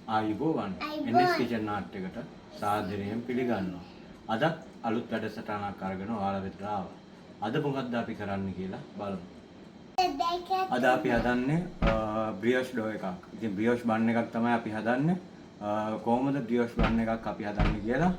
ආයුබෝවන්. NS Kitchen නාට්‍යයකට සාදරයෙන් පිළිගන්නවා. අදත් අලුත් වැඩසටහනක් අරගෙන ඔයාලා වෙතට ආවා. අද මොකද්ද අපි කරන්න කියලා බලමු. අද අපි හදන්නේ බ්‍රියොෂ් ඩෝ එකක්. ඉතින් බ්‍රියොෂ් බන් එකක් තමයි අපි හදන්නේ. කොහොමද බ්‍රියොෂ් බන් එකක් අපි හදන්නේ කියලා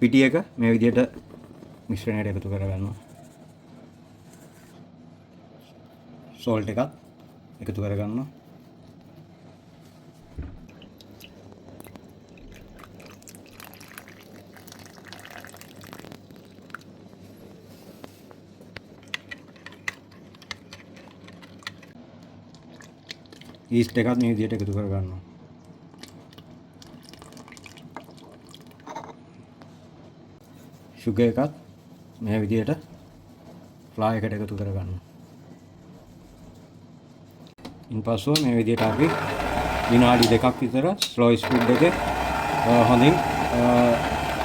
පිටි එක මේ විදිහට මිශ්‍රණයට එකතු කරගන්නවා. සෝල්ට් එකත් එකතු කරගන්නවා. ඊස්ට් එකත් මේ විදිහට එකතු කරගන්නවා. ෂුගර් එකත් මේ විදිහට ෆ්ලා එකට එකතු කරගන්නවා. ඉන්පසුව මේ විදිහට අපි විනාඩි දෙකක් විතර ස්ලෝ ස්පීඩ් එකේ හොඳින්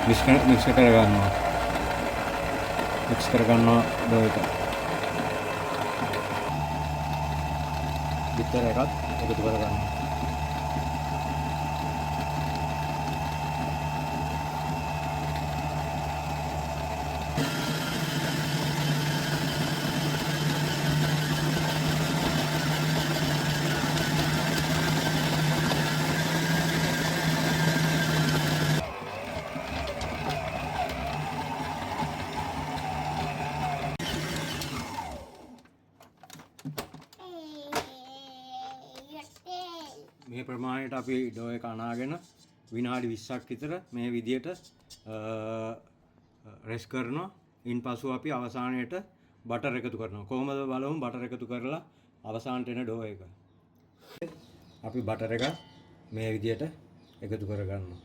මික්ස් කරගන්නවා. මික්ස් කරගන්නවා ඩෝ එක. බිත්තර එකත් එකතු කරගන්නවා. මේ ප්‍රමාණයට අපි ඩෝ එක අනාගෙන විනාඩි 20ක් විතර මේ විදියට රෙස් කරනවා. ඉන්පසු අපි අවසානයේට බටර් එකතු කරනවා. කොහොමද බලමු බටර් එකතු කරලා අවසානට එන ඩෝ එක. අපි බටර් එක මේ විදියට එකතු කරගන්නවා.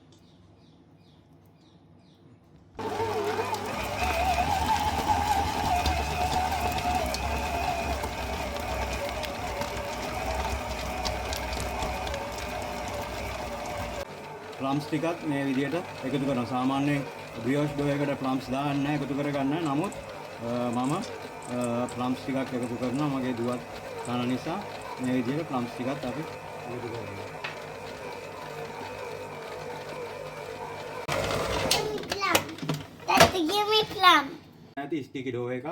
ප්ලම්ස් ටිකත් මේ විදියට එකතු කරනවා. සාමාන්‍යයෙන් බ්‍රියොෂ් ඩෝ එකට ප්ලම්ස් දාන්නේ නැහැ, එකතු කරගන්නේ නැහැ. නමුත් මම ප්ලම්ස් ටිකක් එකතු කරනවා මගේ දුවත් කන නිසා. මේ විදියට ප්ලම්ස් ටිකත් අපි එකතු කරනවා. Tata, give me plum. නැති ස්ටිකි ඩෝ එකක්.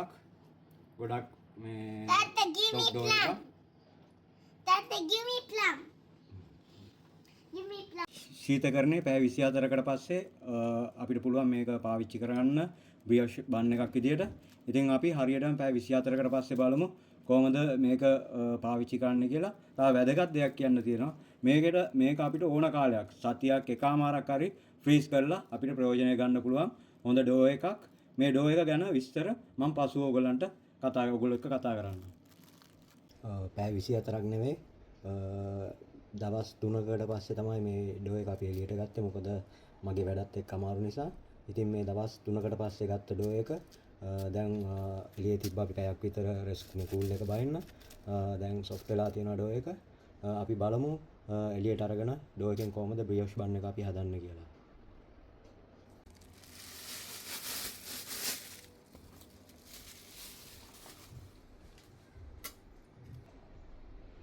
ගොඩක් මේ Tata, give me soft dough plum. එකක්. Tata, give me plum. Give me plum. ශීතකරණේ පැය 24කට පස්සේ අපිට පුළුවන් මේක පාවිච්චි කරගන්න බ්‍රියොෂ් බන් එකක් විදියට. ඉතින් අපි හරියටම පැය 24කට පස්සේ බලමු කොහොමද මේක පාවිච්චි කරන්න කියලා. තව වැදගත් දෙයක් කියන්න තියෙනවා. මේක අපිට ඕන කාලයක් සතියක් එකමාරක් හරි ෆ්‍රීස් කරලා අපිට ප්‍රයෝජනය ගන්න පුළුවන් හොඳ ඩෝ එකක්. මේ ඩෝ එක ගැන විස්තර මම පසුව ඔයගොල්ලෝ එක්ක කතා කරන්නම්. පැය 24ක් නෙමෙයි, දවස් 3කට පස්සේ තමයි මේ ඩෝ එක අපි එළියට ගත්තේ. මොකද මගේ වැඩත් එක්ක අමාරු නිසා. ඉතින් මේ දවස් 3කට පස්සේ ගත්ත ඩෝ එක, දැන් එළියේ තිබ්බ අපි පැයක් විතර රෙස්ට් මේ කූල් එක බහින්න. දැන් සොෆ්ට් වෙලා තියෙනවා ඩෝ එක. අපි බලමු, එළියට අරගෙන ඩෝ එකෙන් කොහොමද බ්‍රියොෂ් බන් එක අපි හදන්නේ කියලා.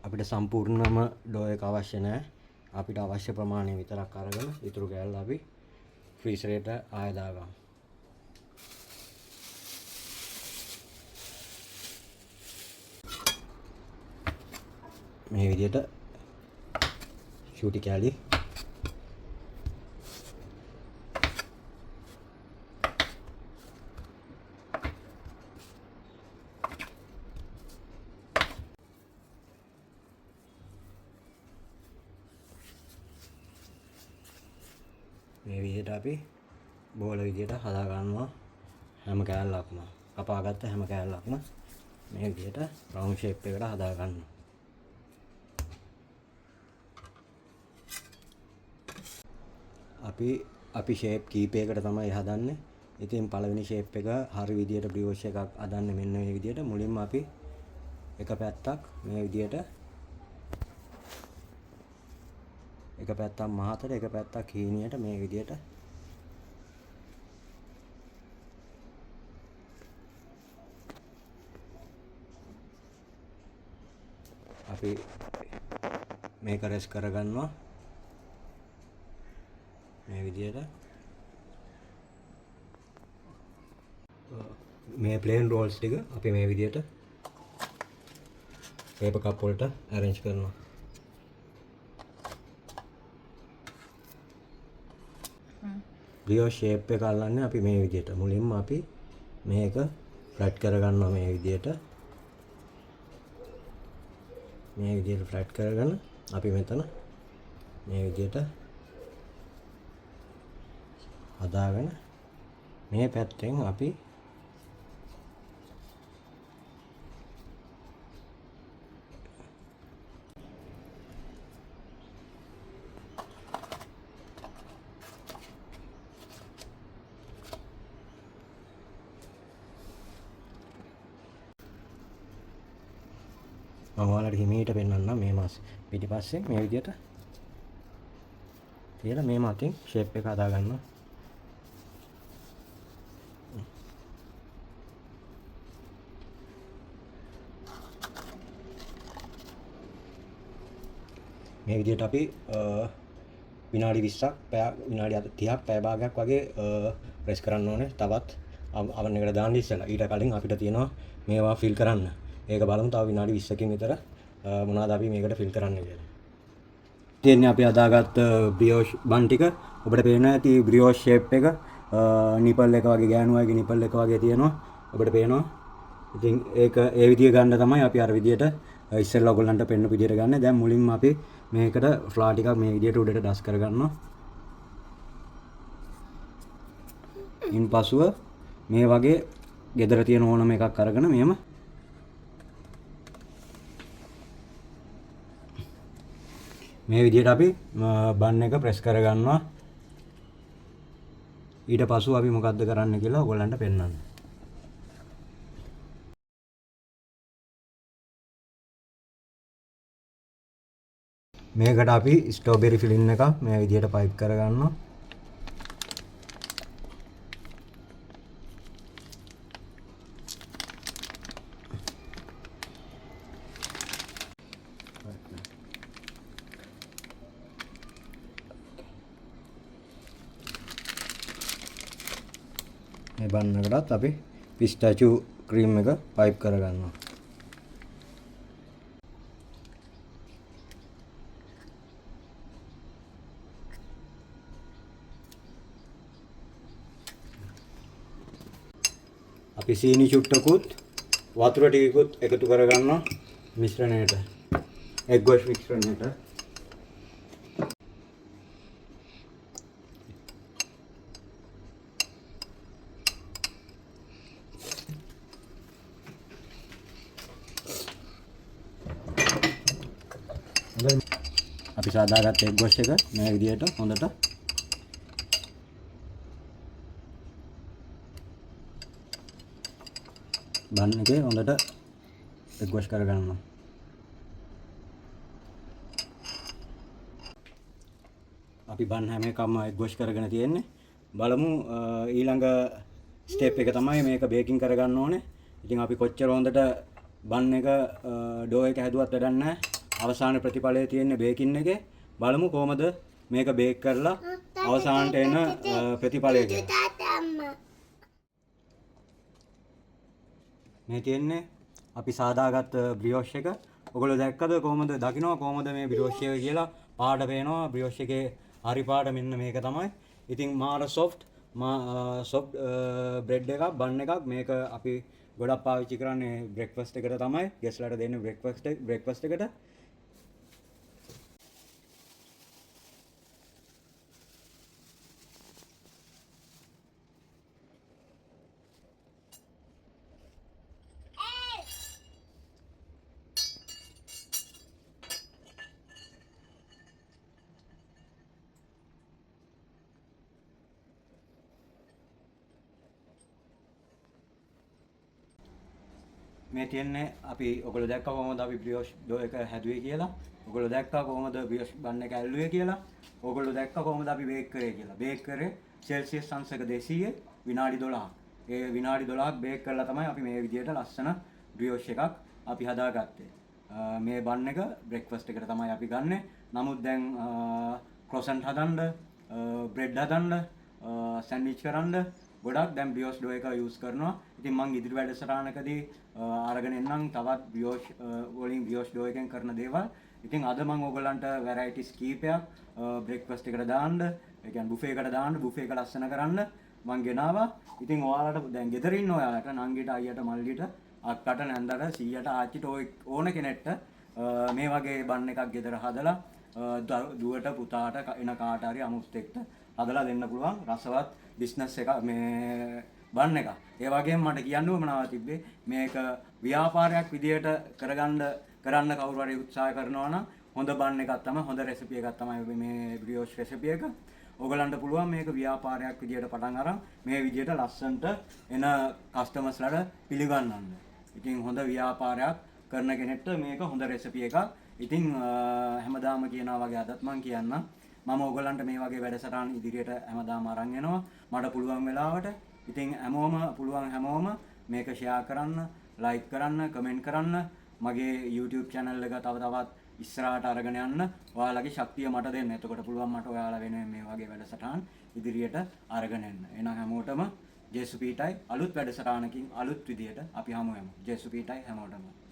අපිට සම්පූර්ණම ඩෝ එක අවශ්‍ය නෑ. අපිට අවශ්‍ය ප්‍රමාණය විතරක් අරගෙන ඉතුරු කෑල්ල අපි ෆ්‍රීසරේට ආයෙ දාගමු. මේ විදිහට චූටි කෑලි මේ විදිහට අපි බෝල විදිහට හදා ගන්නවා. හැම කෑල්ලක්ම කපාගත්ත හැම කෑල්ලක්ම මේ විදිහට රවුන්ඩ් ෂේප් එකට හදා ගන්නවා. අපි ෂේප් කීපයකට තමයි හදන්නේ. ඉතින් පළවෙනි ෂේප් එක හරි විදිහට බ්‍රියොෂ් එකක් හදන්නේ මෙන්න මේ විදිහට. මුලින්ම අපි එක පැත්තක් මේ විදියට එක පැත්තක් මහතට එක පැත්තක් හීනියට මේ විදියට අපි මේක රෙස් කරගන්නවා මේ විදියට. මේ ප්ලේන් රෝල්ස් ටික අපි මේ විදියට පේපර් කප් වලට ඇරේන්ජ් කරනවා. බ්‍රියෝ ෂේප් එක අල්ලන්නේ අපි මේ විදියට. මුලින්ම අපි මේක ෆ්ලැට් කරගන්නවා මේ විදියට. මේ විදියට ෆ්ලැට් කරගෙන අපි මෙතන මේ විදියට හදාගෙන මේ පැත්තෙන් අපි මම ඔයාලට හිමීට පෙන්නන්නම් මේ මස් පිටිපස්සෙන් මේ විදියට තියලා මේ මතින් ෂේප් එක හදා ගන්නවා. මේ විදියට අපි විනාඩි 20ක් පැය විනාඩි 30ක් පැය භාගයක් වගේ ප්‍රෙස් කරන්න ඕනේ. තවත් අවන් එකට දාන්න ඉස්සෙල්ලා ඊට කලින් අපිට තියෙනවා මේවා ෆිල් කරන්න. ඒක බලමු තව විනාඩි 20කින් විතර මොනවද අපි මේකට ෆිල් කරන්න කියලා. තියෙන්නේ අපි හදාගත්ත බ්‍රියෝෂ් බන් ටික. ඔබට පේනවා ඇති බ්‍රියෝෂ් ෂේප් එක නිපල් එක වගේ ගෑනු අයගේ නිපල් එක වගේ තියෙනවා. ඔබට පේනවා. ඉතින් ඒක ඒ විදිය ගන්න තමයි අපි අර විදියට ඉස්සෙල්ලා ඔයගොල්ලන්ට පෙන්නපු විදියට ගන්න. දැන් මුලින්ම අපි මේකට ෆ්ලා ටිකක් මේ විදියට උඩට ඩස් කරගන්නවා. ඉන්පසුව මේ වගේ ගෙදර තියෙන ඕනම එකක් අරගෙන මෙහෙම මේ විදියට අපි බන් එක ප්‍රෙස් කරගන්නවා. ඊට පසුව අපි මොකද්ද කරන්න කියලා ඔයගොල්ලන්ට පෙන්නන්න. මේකට අපි ස්ට්‍රෝබෙරි ෆිලින් එක මේ විදියට පයිප් කරගන්නවා. මේ බන් එකටත් අපි පිස්ටැචු ක්‍රීම් එක පයිප් කරගන්නවා. අපි සීනි චුට්ටකුත් වතුර ටිකකුත් එකතු කරගන්නවා මිශ්‍රණයට. Egg wash මිශ්‍රණයට. අපි සාදාගත්ත එග් වොෂ් එක මේ විදිහට හොඳට බන් එකේ හොඳට එග් වොෂ් කරගන්නවා. අපි බන් හැම එකම එග් වොෂ් කරගෙන තියෙන්නේ. බලමු ඊළඟ ස්ටෙප් එක තමයි මේක බේකින් කරගන්න ඕනේ. ඉතින් අපි කොච්චර හොඳට බන් එක ඩෝ එක හැදුවත් වැඩක් නැහැ. අවසාන ප්‍රතිඵලය තියෙන්නේ බේකින් එකේ. බලමු කොහමද මේක බේක් කරලා අවසානට එන ප්‍රතිඵලය කියලා. මේ තියෙන්නේ අපි සාදාගත්ත බ්‍රියොෂ් එක. ඔයගොල්ලෝ දැක්කද කොහමද දකින්නවා කොහමද මේ බ්‍රියොෂ් එක කියලා? පාට පේනවා බ්‍රියොෂ් එකේ හරි පාට මෙන්න මේක තමයි. ඉතින් මාර සොෆ්ට් සොෆ්ට් බ්‍රෙඩ් එකක් බන් එකක්. මේක අපි ගොඩක් පාවිච්චි කරන්නේ බ්‍රෙක්ෆාස්ට් එකට තමයි. ගෙස්ට්ලාට දෙන්නේ බ්‍රෙක්ෆාස්ට් එකට. මේ තියෙන්නේ අපි ඔයගොල්ලෝ දැක්කා කොහොමද අපි බ්‍රියෝෂ් ඩෝ එක හැදුවේ කියලා. ඔයගොල්ලෝ දැක්කා කොහොමද බ්‍රියෝෂ් බන් එක ඇල්ලුවේ කියලා. ඔයගොල්ලෝ දැක්කා කොහොමද අපි බේක් කරේ කියලා. බේක් කරේ සෙල්සියස් අංශක 200 විනාඩි 12ක්. ඒ විනාඩි 12ක් බේක් කරලා තමයි අපි මේ විදියට ලස්සන බ්‍රියෝෂ් එකක් අපි හදාගත්තේ. මේ බන් එක බ්‍රෙක්ෆාස්ට් එකට තමයි අපි ගන්නෙ. නමුත් දැන් ක්‍රොසන්ට් හදන්න, බ්‍රෙඩ් හදන්න, සෑන්ඩ්විච් කරන්න ගොඩක් දැන් බ්‍රියෝෂ් ඩෝ එක යූස් කරනවා. ඉතින් මං ඉදිරි වැඩසටහනකදී අරගෙන එන්නම් තවත් බ්‍රියෝෂ් වලින්, බ්‍රියෝෂ් ඩෝ එකෙන් කරන දේවල්. ඉතින් අද මං ඕගොල්ලන්ට වැරයිටිස් කීපයක් බ්‍රෙක්ෆාස්ට් එකට දාන්න, ඒ කියන්නේ බුෆේ එකට දාන්න, බුෆේ එක ලස්සන කරන්න මං ගෙනාවා. ඉතින් ඔයාලට දැන් ගෙදර ඉන්න ඔයාලට, නංගිට, අයියට, මල්ලිට, අක්කට, නැන්දට, සීයට, ආච්චිට, ඔය ඕන කෙනෙක්ට මේ වගේ බන් එකක් ගෙදර හදලා දුවට, පුතාට, එන කාට හරි අමුත්තෙක්ට හදලා දෙන්න පුළුවන් රසවත් බිස්නස් එක මේ බන් එක. ඒ වගේම මට කියන්න උවමනාව තිබ්බේ මේක ව්‍යාපාරයක් විදියට කරගන්න කරන්න කවුරු හරි උත්සාහ කරනවා නම් හොඳ බන් එකක් තමයි, හොඳ රෙසිපි එකක් තමයි මේ බ්‍රියෝෂ් රෙසිපි එක. ඕගලන්ට පුළුවන් මේක ව්‍යාපාරයක් විදියට පටන් අරන් මේ විදියට ලස්සනට එන කස්ටමර්ස්ලාට පිළිගන්නන්න. ඉතින් හොඳ ව්‍යාපාරයක් කරන කෙනෙක්ට මේක හොඳ රෙසිපි එකක්. ඉතින් හැමදාම කියනවා වගේ අදත් මං කියන්නම්. මම ඕගලන්ට මේ වගේ වැඩසටහන් ඉදිරියට හැමදාම අරන් එනවා මට පුළුවන් වෙලාවට. ඉතින් හැමෝම පුළුවන් හැමෝම මේක ෂෙයා කරන්න, ලයික් කරන්න, කමෙන්ට් කරන්න. මගේ YouTube channel එක තව තවත් ඉස්සරහට අරගෙන යන්න ඔයාලගේ ශක්තිය මට දෙන්න. එතකොට පුළුවන් මට ඔයාලා වෙනුවෙන් මේ වගේ වැඩසටහන් ඉදිරියට අරගෙන එන්න. එහෙනම් හැමෝටම ජේසු පිහිටයි. අලුත් වැඩසටහනකින් අලුත් විදියට අපි හමු වෙමු. ජේසු පිහිටයි හැමෝටම.